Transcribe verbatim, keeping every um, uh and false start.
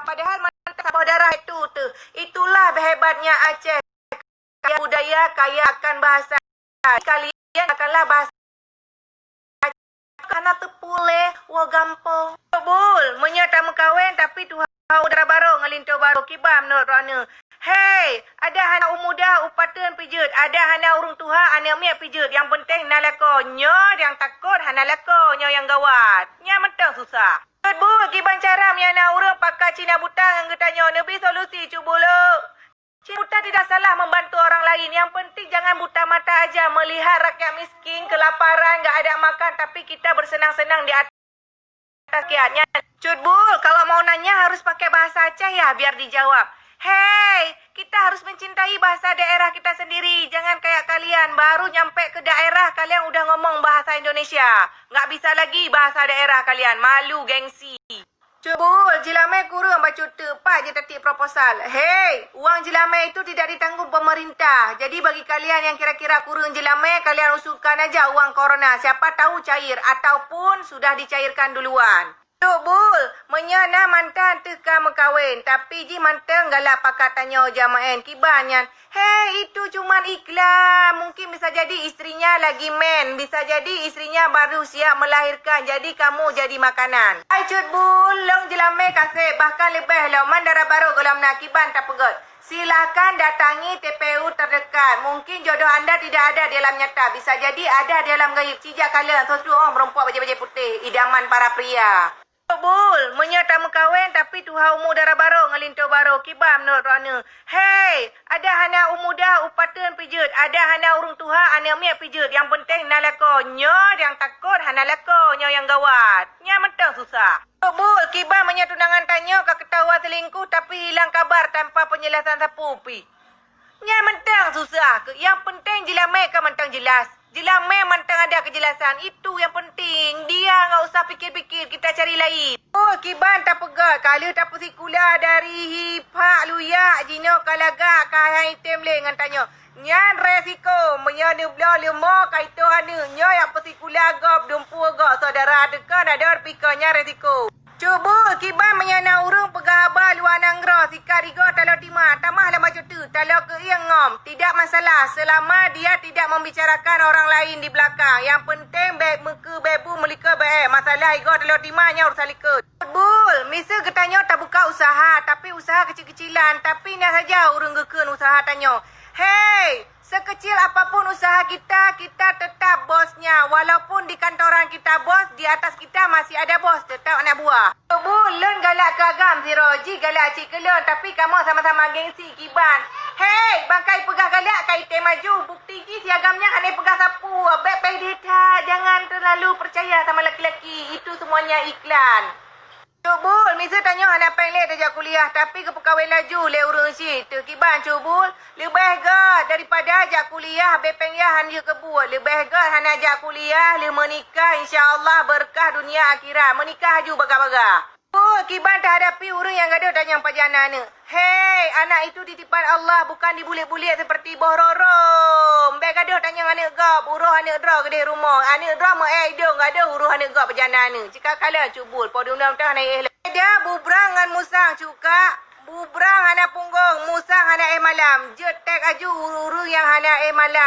Padahal mantong saboh darah itu teuh. Itulah hebatnya Aceh. Kaya budaya, kaya akan bahasa. Kalian akanlah bahasa Aceh. Hana teupeu lé, woe gampông. Bul, meunyoe tameukawen tapi tuha u dara barô ngon linto barô, kiban meunurot droeneuh? Hei, adak hana u muda u pateuen pih jeuet, adak hana ureuëng tuha aneuk miet pih jeuet, nyang peunteng na lakoe. Nyoe nyang takot hana lakoe, nyoe nyang gawat. Nyan mantong susah. Bul, kiban cara meunyoe na ureuëng pakat Cina buta ngon geutanyoe, neubi solusi, Cut Bul. Cina buta tidak salah membantu orang lain. Yang penting jangan buta mata aja melihat rakyat miskin, kelaparan, nggak ada makan, tapi kita bersenang-senang di atas rakyat. Nyan, Cut Bul, kalau mau nanya harus pakai bahasa Aceh ya, biar dijawab. Hei, kita harus mencintai bahasa daerah kita sendiri. Jangan kayak kalian, baru nyampe ke daerah, kalian udah ngomong bahasa Indonesia. Nggak bisa lagi bahasa daerah kalian, malu, gengsi. Cut Bul, jeulamé kureueng bacut teuk, pat jitatiek proposal. Hei, uang jeulamé itu tidak ditanggung pemerintah. Jadi bagi kalian yang kira-kira kureueng jeulamé, kalian usulkan aja uang corona. Siapa tahu cair ataupun sudah dicairkan duluan. Cut Bul, meunyoe na mantan teuh ka meukawen, tapi jih mantong galak pakat tanyoe jamaén kiban nyan. Hei, itu cuman iklan. Mungkin bisa jadi istrinya lagi men, bisa jadi istrinya baru siap melahirkan, jadi kamu jadi makanan. Hai Cut Bul, lôn jeulamé kaseb, bahkan leubeh lom, mandara barô gohlom na kiban tapeugét. Silahkan datangi T P U terdekat. Mungkin jodoh anda tidak ada di alam nyata, bisa jadi ada di alam gaib. Cijak kalon, soe tuoh meurumpok bajée-bajée putéh, idaman para pria. Bul, meunyoe tameukawen tapi tuha umu dara barô ngon linto barô, kiban meunurot droeneuh? Hei, adak hana u muda u pateuen pih jeuet, adak hana ureuëng tuha aneuk miet pih jeuet, nyang peunteng na lakoe. Nyoe nyang takot hana lakoe, nyoe nyang gawat. Nyan mantong susah. Bul, kiban meunyoe tunangan tanyoe ka keutahuan selingkuh tapi hilang kabar tanpa penjelasan sapeue pih. Nyan mantong susah keuh. Nyang peunteng jeulamé ka mantong jeulaih. Jeulamé mantong ada keujelasan. Itu nyang peunteng. Dia nggak usah pikir-pikir, kita cari lain. Oh, kiban tapeugét, ka lheueh tapeusikula dari hi phak luyak, jinoe ka lagak, ka han item lé ngon tanyoe. Nyan resiko. Meunyoe neubloe leumo ka itôh aneuk, nyoe nyang peusikula gob, dumpeue gob, syedara teuka na dor pih kon, nyan resiko. Cut Bul, kiban meunyoe na ureuëng peugah haba luwa nanggroe, sikat igoe taloe tima, tamah lam bacut teuk, taloe keuieng ngom, tidak masalah selama dia tidak membicarakan orang lain di belakang. Yang penting bék meukeue, bék bu meulikot, bék masalah igoe taloe tima, nyan urusan likot. Cut Bul, miseue geutanyoe tabuka usaha, tapi usaha kecil-kecilan, tapi na saja ureuëng geukheun usaha tanyoe. Hei! Sekecil apapun usaha kita, kita tetap bosnya. Walaupun di kantoran kita bos, di atas kita masih ada bos, tetap anak buah. Cut Bul, lôn galak keu agam sidroe, jih galak cit keu lôn, tapi kamoe sama-sama gengsi kiban. Hei, bangkai peugah galak ka item maju, bukti jih si agam nyan hana peugah sapeue, bék pede that, jangan terlalu percaya sama laki-laki, itu semuanya iklan. Cut Bul, miseue tanyoe hana péng lé tajak kuliah, tapi geupeukawen laju lé ureuëng syiek teuh kiban Cut Bul. Leubeh gét daripada jak kuliah, habéh péng yah han jeuet keu buet. Leubeh gét hana jak kuliah, lheueh meunikah, insya Allah beureukat dunia akhirat. Meunikah laju baga-baga. Cut Bul, kiban tahadapi ureuëng nyang gadôh tanyong pajan aneuk. Hei, anak itu titipan Allah, bukan dibulik-bulik seperti boh roro. Bék gadôh tanyong aneuk gob, uroh aneuk droe keudeh rumoh. Aneuk droe meu-éh idong, gadôh uroh aneuk gob pajan aneuk. Cit ka kalon Cut Bul, po dum-dum teuh hana éh lom. Beda bubrang ngon musang, Cut Kak. Bubrang hana punggong, musang hana éh malam. Jeuet tek aju ureuëng nyang hana éh malam.